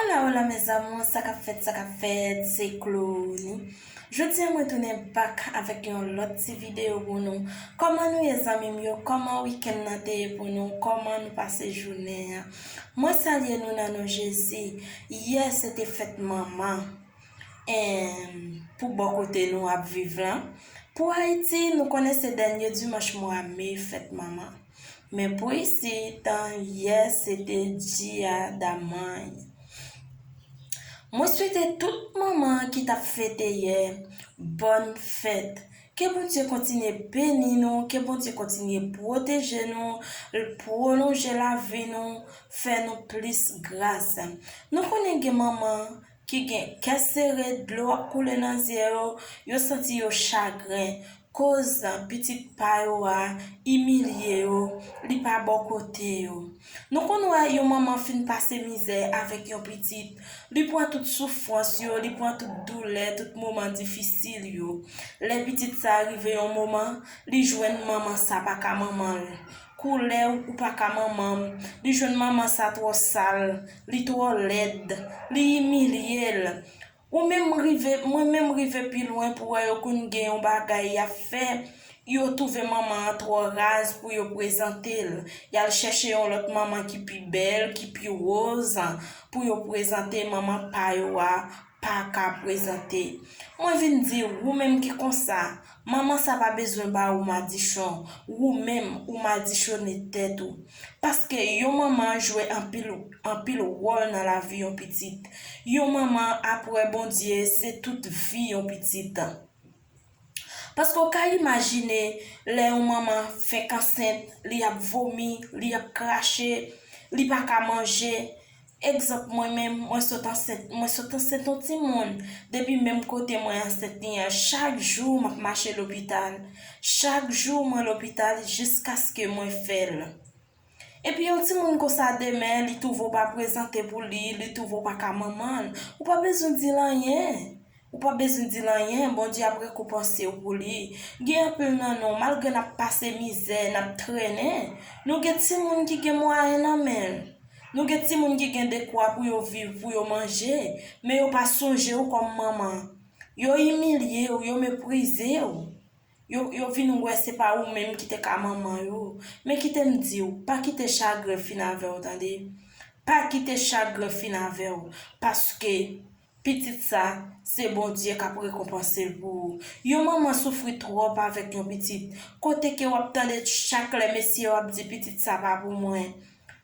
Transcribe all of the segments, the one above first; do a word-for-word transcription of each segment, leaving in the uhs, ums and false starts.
Hola, hola, mes amours, sa k ap fèt, sa k ap fèt, se Clonie. Jodi a, mwen tounen back avèk yon lòt ti videyo pou nou. Kòman nou ye, zanmi m yo? Kòman wikenn nan te ye pou nou? Kòman nou pase jounen an? Mwen salye nou nan non Jezi. Yè, se te fèt manman. Em, pou bò kote nou ap viv lan. Pou Ayiti, nou konnen se dènye dimanch mwa me, fèt manman. Men pou isit, yè se te Dia da Mãe. Mwen swete tout manman ki t ap fete yè, bòn fèt. Ke Bondye kontinye beni nou, ke Bondye kontinye pwoteje nou, pwolonje lavi nou, fè nou plis gras. Nou konnen gen manman ki gen kè sere, dlo ap koule nan zye yo, yo santi yo chagren, koz pitit pa yo a imilye yo, li pa bò kote yo. Nou konn wè yon manman fin pase mizè avèk yon pitit, li pran tout soufrans yo, li pran tout doulè, tout moman difisil yo. Lè pitit sa rive yon moman, li jwenn manman sa pa ka manman l. Koulè ou pa ka manman m, li jwenn manman sa twò sal, li twò lèd, li imilye l. Ou menm rive, mwen menm rive pi lwen pou wè yo konn gen yon bagay y ap fè, yo twouve manman an twò raz pou yo prezante l. Y al chèche yon lòt manman ki pi bèl, ki pi woz, pou yo prezante manman pa yo a, pa ka prezante. Mwen vin di, ou menm ki konsa, manman sa pa bezwen ba ou madichon, ou menm ou madichone tèt ou. Paske yon manman jwe anpil, anpil wòl nan lavi yon pitit. Yon manman, apre Bondye, se tout vi yon pitit. Paske w ka imajine lè yon manman fenk ansent, li ap vomi, li ap krache, li pa ka manje. Egzanp, mwen menm, mwen sot ansent, mwen sot ansent yon timoun. Depi menm kote mwen ansent li an, chak jou m ap mache lopital. Chak jou mwen lopital jiskaske mwen fè l. Epi yon timoun konsa demen, li twouve w pa prezante pou li, li twouve w pa ka manman l. Ou pa bezwen di l anyen. Ou pa bezwen di l anyen, Bondye ap rekonpanse w pou li. Gen anpil nan nou, malgre n ap pase mizè, n ap trennen, nou gen timoun ki gen mwayen nan men l. Nou gen timoun ki gen dekwa pou yo viv, pou yo manje, men yo pa sonje w kòm manman. Yo imilye w, yo meprize w. Yo, yo vin wè se pa ou menm ki te ka manman yo. Men kite m di w, pa kite chagren fin avè w, tande. Pa kite chagren fin avè w, paske pitit sa, se Bondye k ap rekonpanse l pou ou. Yon manman soufri twòp avèk yon pitit. Kote ke w ap tande chak lè mesye yo ap di pitit sa pa pou mwen.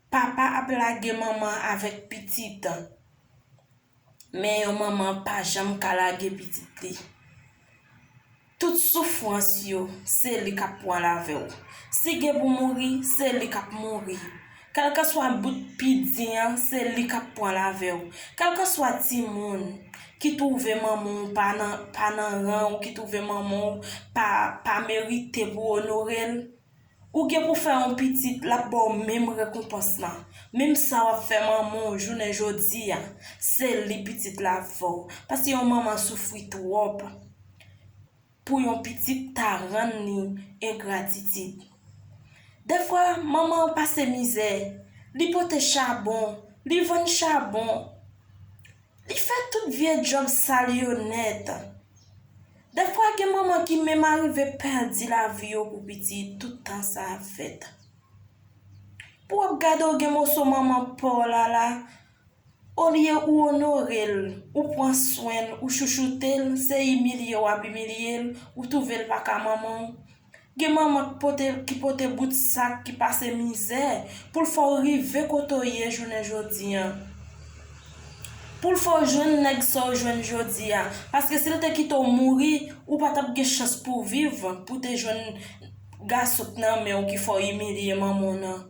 Papa ap lage manman avèk pitit. Men yon manman pa janm ka lage pitit li. Tout soufrans yo, se li k ap pran l avè w. Si gen pou mouri, se li k ap mouri. Kèlkanswa bout pidin an, se li k ap pran l avè w. Kèlkanswa timoun ki twouve manman w pa nan, pa nan ran w, ki twouve manman w pa, pa merite pou w onore l, ou gen pou fè yon pitit, l ap ba w menm rekonpans lan. Menm sa w ap fè manman w jounen jodi a, se li pitit la ap fè w. Paske yon manman soufri twòp pou yon pitit ta rann li engratitid. Dèfwa, manman an pase mizè, li pote chabon, li vann chabon, li fè tout vye djòb sal yo nèt. Dèfwa, gen manman ki menm arive pèdi lavi yo pou pitit, tout tan sa ap fèt. Pou w ap gade w gen moso manman pa w la la, olye ou onore l, ou pran swen l, ou chouchoute l, se imilye w ap imilye l, ou twouve l pa ka manman w. Gen manman k pote, ki pote bout sak, ki pase mizè, pou l fè w rive kote w ye jounen jodi a. Pou l fè w jwenn nèg sa w jwenn jodi a. Paske si l te kite w mouri, ou pa t ap gen chans pou w viv, pou w te jwenn gason k nan men w ki fè w imilye manman w nan.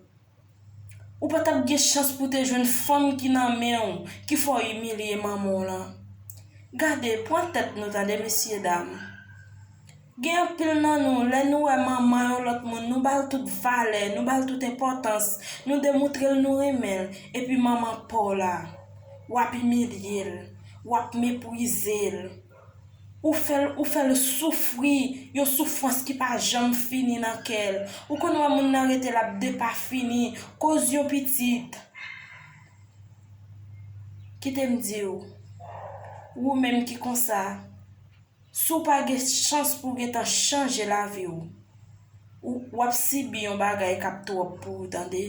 Ou pa t ap gen chans pou te jwenn fanm ki nan men w, ki fè w imilye manman w lan. Gade, pran tèt nou tande, mesyedam. Gen anpil nan nou, lè nou wè manman yon lòt moun, nou ba l tout valè, nou ba l tout enpòtans, nou demontre l nou renmen l, epi manman pa w la, w ap imilye l, w ap meprize l. Ou fè l, ou fè l soufri, yon soufrans ki pa janm fini nan kè l. Ou konn wè moun nan rete l ap depafini, koz yon pitit. Kite m di w, ou menm ki konsa, si w pa gen chans pou w gentan chanje lavi w, ou, w ap sibi yon bagay k ap twòp pou ou, tande.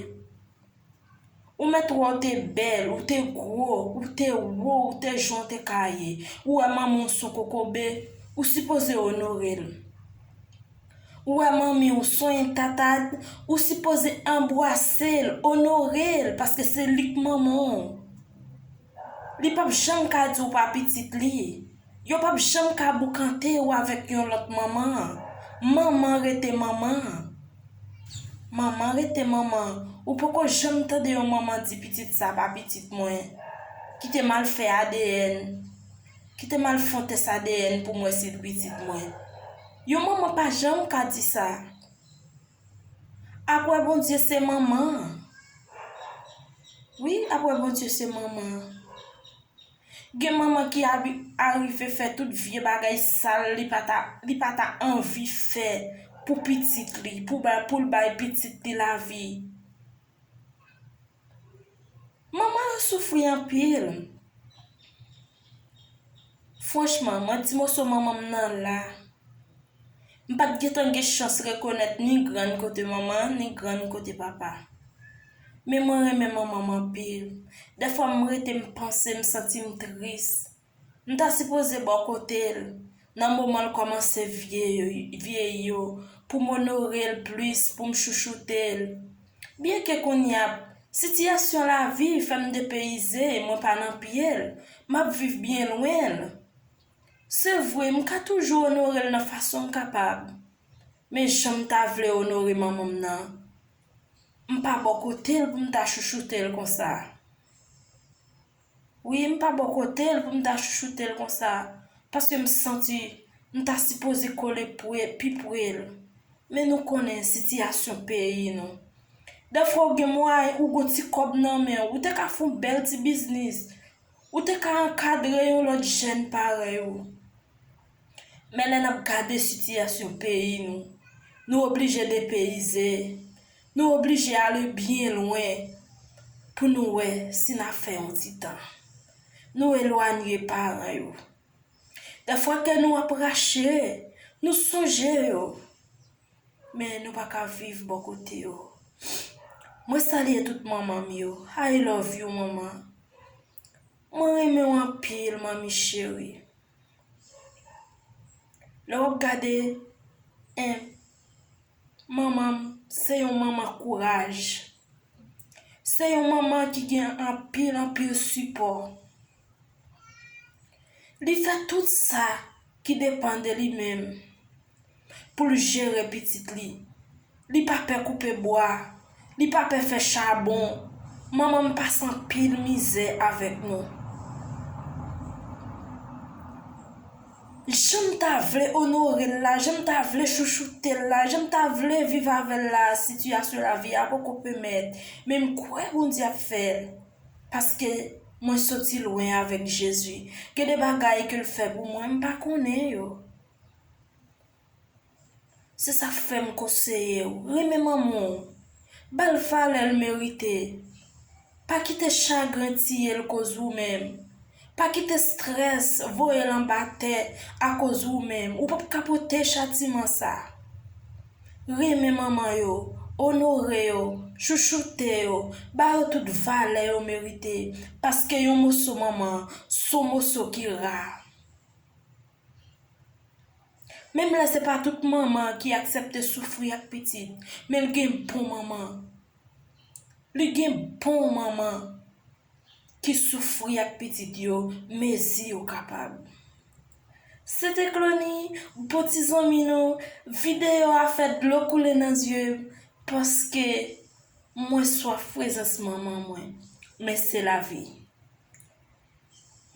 Ou mèt wè w te bèl, ou te gwo, ou te wo, ou te jan w te ka ye. Ou wè manman w se yon kokobe, ou sipoze onore l. Ou wè manmi w se yon entatad, ou sipoze anbrase l, onore l, paske se li k manman w. Li p ap janm ka di w pa pitit li. Yo p ap janm ka boukante w avèk yon lòt manman. Manman rete manman. Manman rete manman. Ou poko janm tande yon manman di pitit sa pa pitit mwen. Kite m al fè A D N. Kite m al fè yon tès A D N pou m wè si l pitit mwen. Yon manman pa janm ka di sa. Apre Bondye se manman. Wi, apre Bondye se manman. Gen manman ki abi-, arive fè tout vye bagay sal li pa ta, li pa ta anvi fè pou pitit li, pou ba-, pou l bay pitit li lavi. Manman yo soufri anpil. Franchman, mwen ti moso manman m nan la. M pa t gentan gen chans rekonèt ni grann kote manman, ni grann kote papa. Men mwen renmen manman m anpil. Dèfwa m rete m panse, m santi m tris. M ta sipoze bò kote l nan moman l kòmanse vye yo, vyeyi yo, pou m onore l plis, pou m chouchoute l. Byenke kounye a, sitiyasyon lavi fè m depeyize, mwen pa nan pye l, m ap viv byen lwen l. Se vre, m ka toujou onore l nan fason m kapab. Men jan m ta vle onore manman m nan, m pa bò kote l pou m ta chouchoute l konsa. Wi, m pa bò kote l pou m ta chouchoute l konsa, paske m santi m ta sipoze kole pre, pi pre l. Men nou konnen sitiyasyon peyi nou. Dèfwa ou gen mwayen, ou gon ti kòb nan men w, ou te ka fè yon bèl ti biznis, ou te ka ankadre yon lòt jèn parèy ou. Men lè n ap gade sitiyasyon peyi nou, nou oblije depeyize, nou oblije ale byen lwen pou nou wè si n a fè yon ti tan. Nou elwanye paran yo. Dèfwa kè nou ap rache, nou sonje yo. Men nou pa ka viv bò kote yo. Mwen salye tout manman m yo. I love you, manman. Mwen renmen w anpil, manmi cheri. Lè w ap gade, en, manman m se yon manman kouraj. Se yon manman ki gen anpil, anpil sipò. Li fè tout sa ki depann de li menm pou l jere pitit li. Li pa pè koupe bwa, li pa pè fè chabon. Manman m pase anpil mizè avèk nou. Jan m ta vle onore l la, jan m ta vle chouchoute l la, jan m ta vle viv avè l la, sitiyasyon lavi a poko pèmèt, men m kwè Bondye ap fè l. Paske mwen soti lwen avèk Jezi. Gen de bagay ke l fè pou mwen, m pa konnen yo. Se sa k fè m konseye w, renmen manman w. Ba l valè l merite. Pa kite chagren tiye l koz ou menm. Pa kite strès voye l anba tè akoz ou menm. Ou p ap ka pote chatiman sa. Renmen manman yo, onore yo, chouchoute yo, ba yo tout valè yo merite, paske yon moso manman se yon moso ki ra. Menm lè se pa tout manman ki aksepte soufri ak pitit, men l gen bon manman. Li gen bon manman ki soufri ak pitit yo mezi yo kapab. Se te Clony, bon ti zanmi nou, videyo a fè dlo koule nan zye m, paske mwen swaf prezans manman mwen. Men se lavi.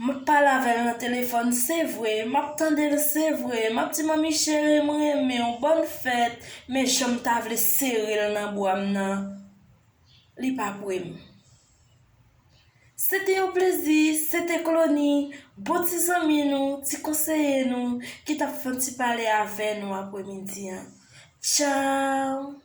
M ap pale avè l nan telefòn, se vre, m ap tande l, se vre, m ap di, "Manmi cheri, m renmen w, bòn fèt," men jan m ta vle sere l nan bra m nan, li pa pre m. Se te yon plezi, se te Clony, bon ti zanmi nou, ti konseye nou, ki t ap fè yon ti pale avè nou apremidi an. Tchaw!